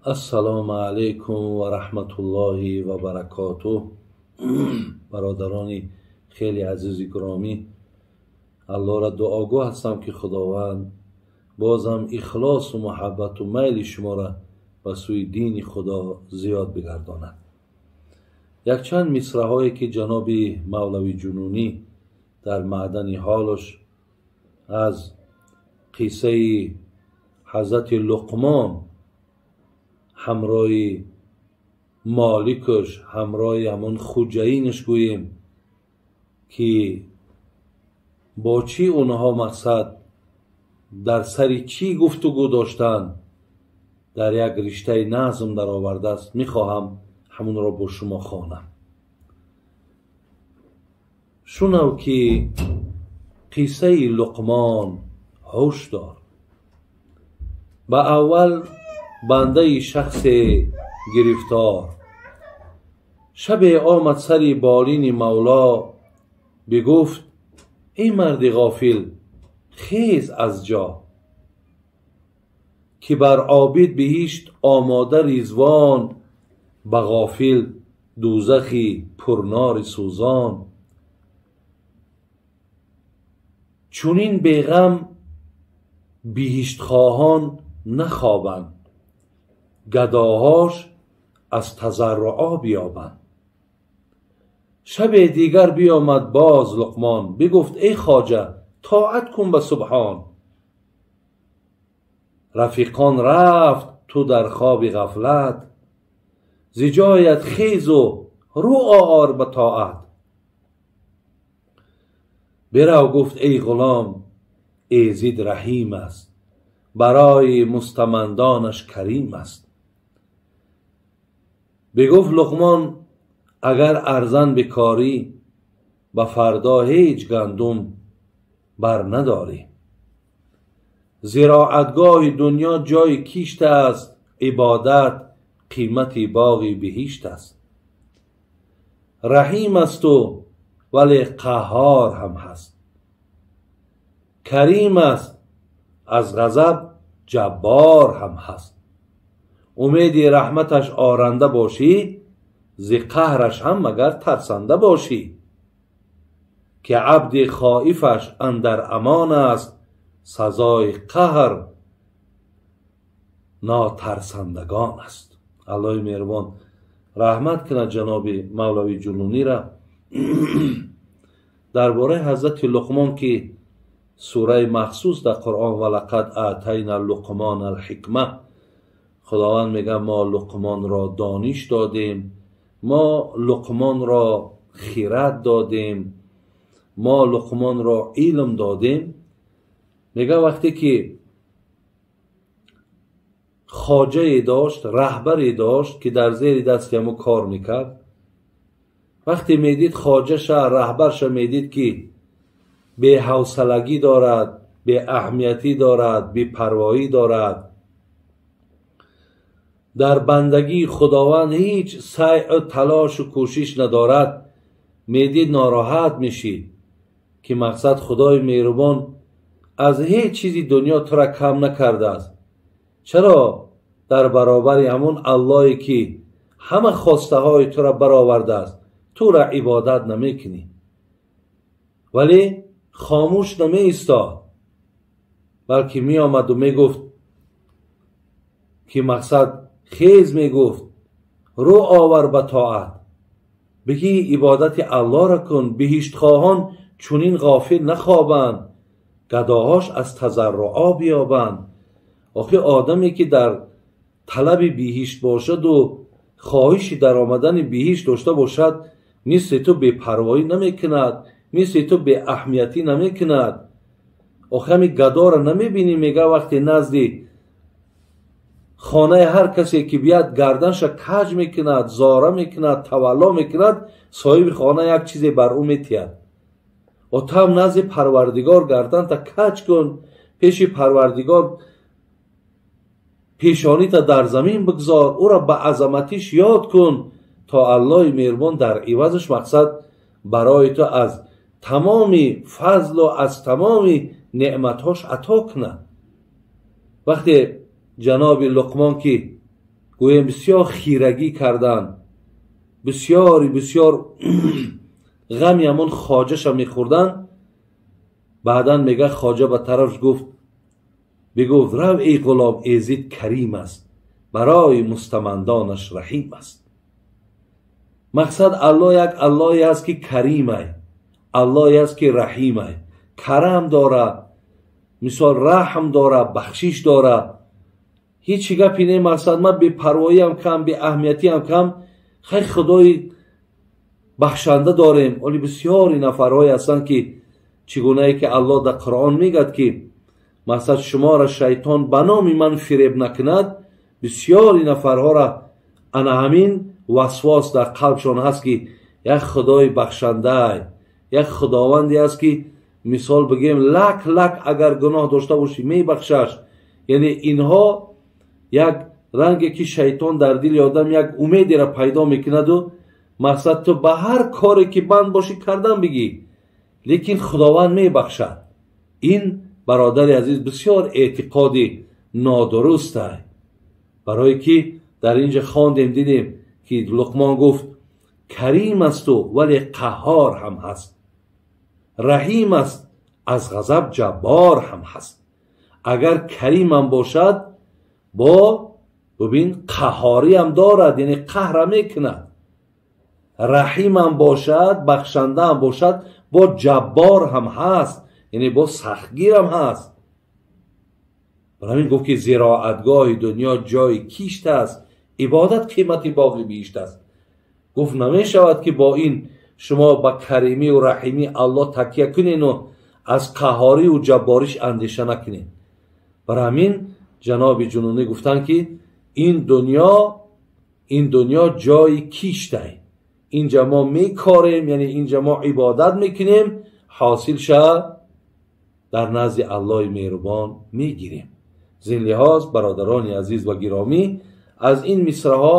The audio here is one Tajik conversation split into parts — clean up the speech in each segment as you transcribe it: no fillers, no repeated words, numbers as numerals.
Ассалому алайкум ва раҳматуллоҳи ва баракотуҳ. Бародарони хеле азизи гиромӣ, Аллоҳро дуогӯ ҳастам, ки Худованд бозам ихлосу муҳаббату майли шуморо ба сӯи дини Худо зиёд бигардонад. Якчанд мисраҳое, ки ҷаноби Мавлави Ҷунунӣ дар маъдани ҳолаш аз қиссаи ҳазрати Луқмон ҳамроҳи моликаш, ҳамроҳи ҳамон хуҷаинаш гӯем, ки бо чӣ онҳо мақсад дар сари чӣ гуфтугӯ доштанд, дар як риштаи назм даровардааст, мехоҳам ҳамонро бо шумо хонам. Шунав, ки қиссаи Луқмон ҳуш дор. Ба аввал бандаи шахсе гирифтор. Шабе омад сари болини Мавло, бигуфт: «Эй марди ғофил, хез аз ҷо, ки бар обид биҳишт омода ризвон, ба ғофил дӯзахи пурнори сӯзон. Чунин беғам биҳиштхоҳон нахобанд, гадоҳош аз тазарруъо биёбанд». Шабе дигар биёмад боз Луқмон, бигуфт: «Эй хоҷа, тоат кун ба Субҳон. Рафиқон рафт, ту дар хоби ғафлат, зи ҷоят хезу рӯ овар ба тоат». Бирав, гуфт: «Эй ғулом, Эзид раҳим аст, барои мустамандонаш карим аст». Бигуфт Луқмон: «Агар арзан бикорӣ, ба фардо ҳеҷ гандум бар надорӣ. Зироатгоҳи дунё ҷои кишт аст, ибодат қимати боғи биҳишт аст. Раҳим асту вале қаҳҳор ҳам ҳаст, карим аст, аз ғазаб ҷаббор ҳам ҳаст. Умеди раҳматаш оранда бошӣ, зи қаҳраш ҳам магар тарсанда бошӣ, ки абди хоифаш андар амон аст, сазои қаҳр нотарсандагон аст». Аллоҳи меҳрубон раҳмат кунад ҷаноби Мавлави Ҷунунира. Дар бораи ҳазрати Луқмон, ки сураи махсус дар Қуръон «Валақад атайна Луқмон алҳикма», Худованд мегӯяд: «Мо Луқмонро дониш додем, мо Луқмонро хират додем, мо Луқмонро илм додем». Мегӯяд, вақте ки хоҷае дошт, раҳбаре дошт, ки дар зери дасти ҳаму кор мекард, вақте медид хоҷаша, раҳбарша медид, ки беҳавсалагӣ дорад, беаҳамиятӣ дорад, бепарвоӣ дорад, дар бандагии Худованд ҳеҷ сайъу талошу кӯшиш надорад, медид, нороҳат мешид, ки мақсад Худои меҳрубон аз ҳеҷ чизи дунё тура кам накардааст, чаро дар баробари ҳамон Аллоҳе, ки ҳама хостаҳои тура баровардааст, тура ибодат намекунӣ? Вале хомӯш намеистод, балки меомаду мегуфт, ки мақсад хез, мегуфт: «Рӯ овар ба тоат, бигӣ ибодати Аллоҳро кун. Биҳиштхоҳон чунин ғофил нахобанд, гадоҳош аз тазарруъо биёбанд». Охи одаме, ки дар талаби биҳишт бошаду хоҳиши даромадани биҳишт дошта бошад, мисли ту бепарвоӣ намекунад, мисли ту беаҳамиятӣ намекунад. Охи ҳами гадоро намебинӣ? Мега, вақте назди хонаи ҳар касе ки биёд, гарданша каҷ мекунад, зора мекунад, тавалло мекунад, соҳиби хона як чизе бар ӯ метиҳад. Отам назди Парвардигор гарданта каҷ кун, пеши Парвардигор пешонита дар замин бигзор, ӯро ба азаматиш ёд кун, то Аллоҳи меҳрубон дар ивазаш мақсад барои ту аз тамоми фазлу аз тамоми неъматҳош ато кунад. Вақте ҷаноби Луқмон, ки гӯем бисёр хирагӣ карданд, бисёри бисёр ғами ҳамон хоҷаша мехӯрданд. Баъдан мега хоҷа ба тарафш гуфт, бигуфт: рав эй ғулом, эзид карим аст, барои мустамандонаш раҳим аст. Мақсад Аллоҳ як Аллоҳе аст ки каримай, Аллоҳе аст ки раҳимай, карам дора, мисол раҳм дора, бахшиш дора. Ҳеҷ гапи не, мақсад ман бепарвоиам кам, беаҳамиятиам кам, хай худои бахшанда дорем. Оли бисёри нафарҳое ҳастанд ки чӣ гунае ки Аллоҳ дар Қуръон мегӯяд ки мақсад шуморо шайтон ба номи ман фиреб накунад, бисёри нафарҳоро ана ҳамин васвос дар қалбшон ҳаст ки як худои бахшандай, як худованде аст ки мисол бигӯем лак лак агар гуноҳ дошта бошӣ мебахшаш. Яъне инҳо як ранге ки шайтон дар дили одам як умедеро пайдо мекунаду мақсад ту ба ҳар коре ки банд бошӣ кардан бигӣ, лекин худованд мебахшад. Ин бародари азиз бисёр эътиқоди нодуруст аст, барое ки дар инҷа хондем, дидем ки Луқмон гуфт карим асту вале қаҳҳор ҳам ҳаст, раҳим аст аз ғазаб ҷаббор ҳам ҳаст. Агар каримам бошад, бо бибин қаҳҳориам дорад, яъне қаҳра мекунад. Раҳимам бошад, бахшандаам бошад, бо ҷаббор ҳам ҳаст, яъне бо сахтгирам ҳаст. Барои ҳамин гуфт ки зироатгоҳи дунё ҷои кишт аст, ибодат қимати боғи биҳишт аст. Гуфт намешавад ки бо ин шумо ба каримию раҳимии Аллоҳ такя кунену аз қаҳҳорию ҷаббориш андеша накунед. Барои ҳамин ҷаноби ҷунунӣ гуфтанд ки ин дунё ҷои киштай, инҷа мо мекорем, яъне инҷа мо ибодат мекунем, ҳосил ша дар назди Аллоҳи меҳрубон мегирем. Зин лиҳоз бародарони азиз ва гиромӣ, аз ин мисраҳо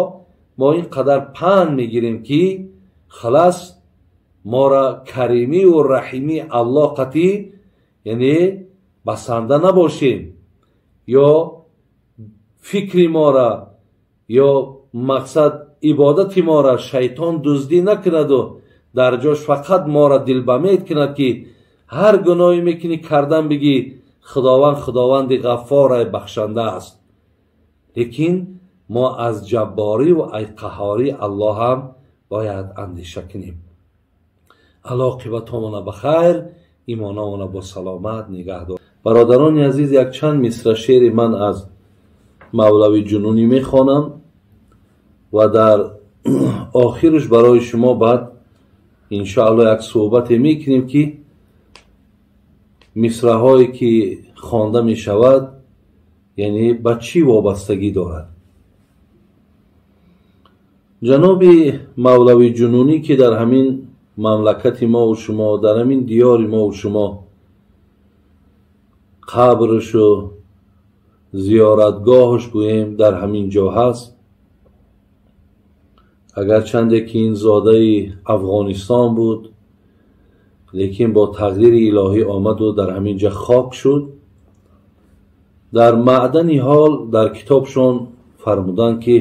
мо ин қадар панд мегирем ки халас мора каримию раҳимии Аллоҳ қатъӣ яъне басанда набошем, ё фикри мора ё мақсад ибодати мора шайтон дуздӣ накунаду дар ҷош фақат мора дилбамед кунад ки ҳар гуноҳе мекунӣ кардан бигӣ худованд худованди ғаффорай бахшанда аст. Лекин мо аз ҷабборӣ ва аз қаҳҳории Аллоҳ ҳам бояд андеша кунем. Аллоҳ оқибатҳомона ба хайр, имонамона бо саломат нигаҳ дор. Бародарони азиз, якчанд мисра шеъри ман аз Мавлави Ҷунунӣ мехонам ва дар охирш барои шумо баъд иншоаллоҳ як суҳбате мекунем ки мисраҳое ки хонда мешавад яъне ба чӣ вобастагӣ дорад. Ҷаноби Мавлави Ҷунунӣ ки дар ҳамин мамлакати мову шумо, дар ҳамин диёри мову шумо қабршу зиёратгоҳаш гӯем дар ҳамин ҷо ҳаст, агарчанде ки ин зодаи Афғонистон буд, лекин бо тақдири илоҳӣ омаду дар ҳамин ҷа хок шуд. Дар маъдани ҳол дар китобшон фармуданд ки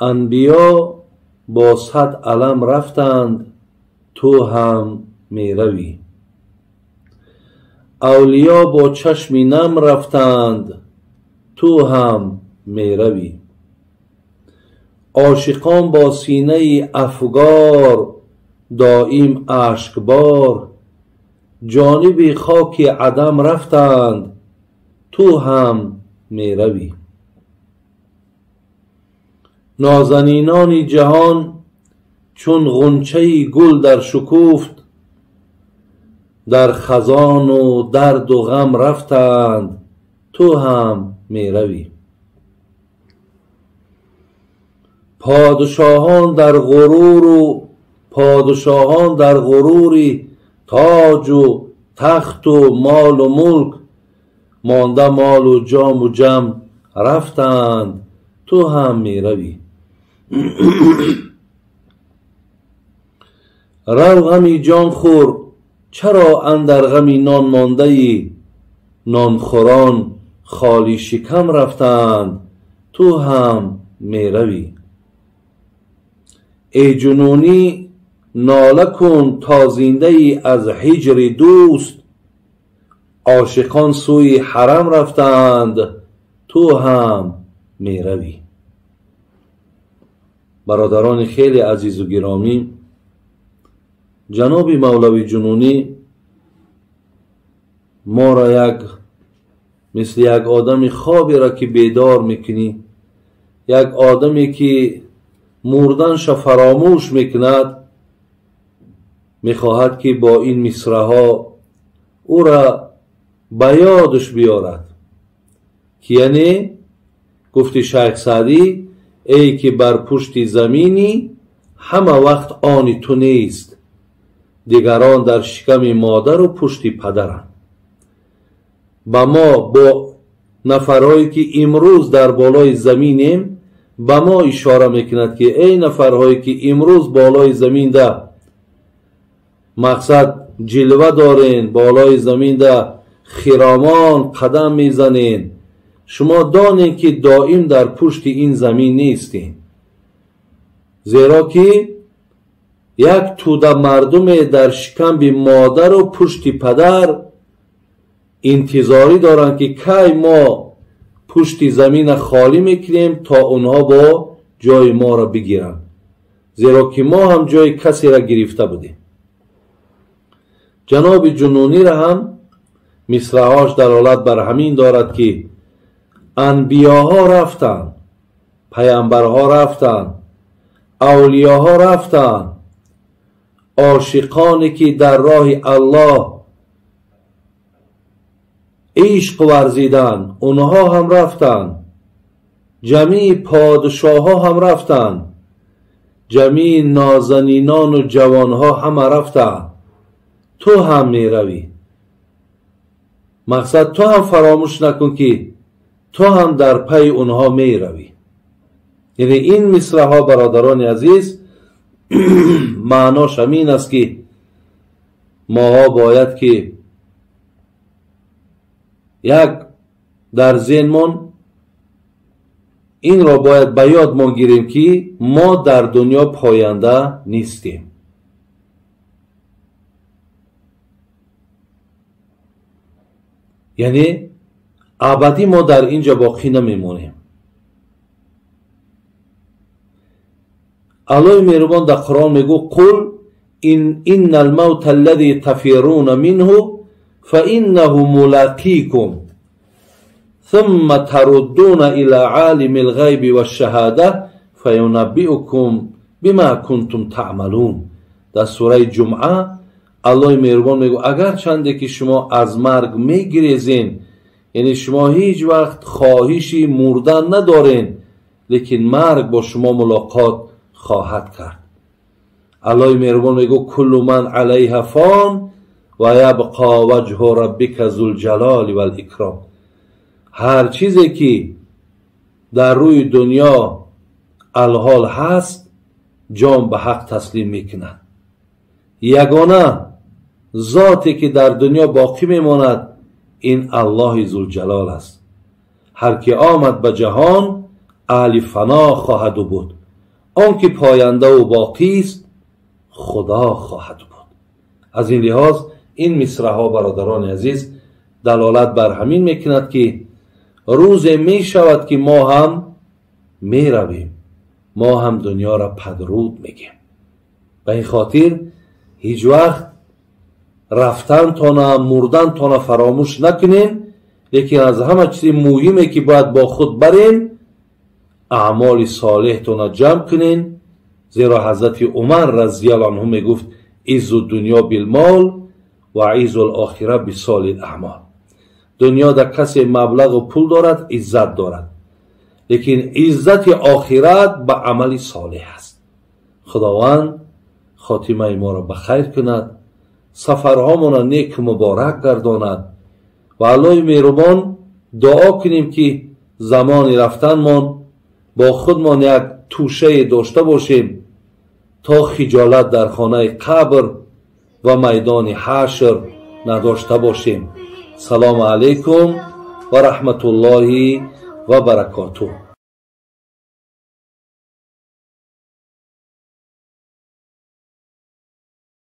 анбиё бо 100 алам рафтанд, ту ҳам меравӣ. Авлиё бо чашми нам рафтанд, ту ҳам меравӣ. Ошиқон бо синаи афгор доим ашкбор ҷониби хоки адам рафтанд, ту ҳам меравӣ. Нозанинони ҷаҳон чун ғунчаи гул дар шукуфт, дар хазону дарду ғам рафтанд, ту ҳам меравӣ. Подшоҳон дар ғурури тоҷу тахту молу мулк, монда молу ҷому ҷам рафтанд, ту ҳам меравӣ. Рав ғами ҷон хӯр, чаро андар ғами нон мондаӣ? Нонхӯрон холӣ шикам рафтанд, ту ҳам меравӣ. Эй ҷунунӣ, нола кун то зиндаӣ аз ҳиҷри дӯст, ошиқон сӯи ҳарам рафтаанд, ту ҳам меравӣ. Бародарони хеле азизу гиромӣ, ҷаноби Мавлави Ҷунунӣ моро як мисли як одами хоберо ки бедор мекунӣ, як одаме ки мурданша фаромӯш мекунад, мехоҳад ки бо ин мисраҳо ӯра ба ёдаш биёрад, ки яъне гуфти Шайх Саъдӣ: эй ки бар пушти заминӣ, ҳама вақт они ту нест, дигарон дар шиками модару пушти падаранд. Ба мо бо нафарҳое ки имрӯз дар болои заминем, ба мо ишора мекунад ки эй нафарҳое ки имрӯз болои заминда мақсад ҷилва дорен, болои заминда хиромон қадам мезанен, шумо донед ки доим дар пушти ин замин нестем, зеро ки як тӯда мардуме дар шикамби модару пушти падар интизорӣ доранд ки кай мо пушти замина холӣ мекунем то онҳо бо ҷои моро бигиранд, зеро ки мо ҳам ҷои касеро гирифта будем. Ҷаноби Ҷунуниро ҳам мисраҳош далолат бар ҳамин дорад ки анбиёҳо рафтанд, паямбарҳо рафтанд, авлиёҳо рафтанд, ошиқоне ки дар роҳи Аллоҳ ишқ варзиданд, онҳо ҳам рафтанд, ҷамии подшоҳҳо ҳам рафтанд, ҷамии нозанинону ҷавонҳо ҳама рафтанд, ту ҳам меравӣ. Мақсад ту ҳам фаромӯш накун ки ту ҳам дар пайи онҳо меравӣ. Яъне ин мисраҳо, бародарони азиз, маънош ҳамин аст ки моҳо бояд ки як дар зеҳнмон инро бояд ба ёдмон гирем ки мо дар дунё поянда нестем. Яъне абадӣ мо дар ин ҷо боқӣ намемонем. Аллоҳи меҳрубон дар Қуръон мегӯ: қул инна алмавта аллази тафируна минҳу фаиннаҳу мулақикум ثم تردون إلى عالم الغيب والشهادة فينبئكم بما كنتم تعملون. در سوره جمعه الله مهربان میگه اگر چنده که شما از مرگ میگریزین، یعنی شما هیچ وقت خواهشی مردن ندارین، لیکن مرگ با شما ملاقات خواهد کرد. الله مهربان میگه کل من علیها فان و یبقا وجه ربک ذو الجلال والاکرام. هر چیزی که در روی دنیا الحال هست جان به حق تسلیم میکند. یگانه ذاتی که در دنیا باقی میماند این الله ذوالجلال است. هر که آمد به جهان اهل فنا خواهد بود، آن که پاینده و باقی است خدا خواهد بود. از این لحاظ این مصرع ها برادران عزیز دلالت بر همین میکند که روز می شود که ما هم می رویم، ما هم دنیا را پدرود میگیم. به این خاطر هیچ وقت رفتن تانه مردن تانه فراموش نکنین، لیکن از همه چیز مهمه که باید با خود برین اعمال صالح تانه جمع کنین. زیرا حضرت عمر رضی الله عنه میگفت عز الدنیا بالمال و عز الاخره بصالح الاعمال. دنیا در کسی مبلغ و پول دارد عزت دارد، لیکن عزت آخرت به عمل صالح است. خداوند خاتمه ما را به خیر کند، سفرهامون را نیک مبارک گرداند و الله مهربان دعا کنیم که زمان رفتنمان با خودمان یک توشه داشته باشیم تا خجالت در خانه قبر و میدان حشر نداشته باشیم. سلام علیکم و رحمت الله و برکاته.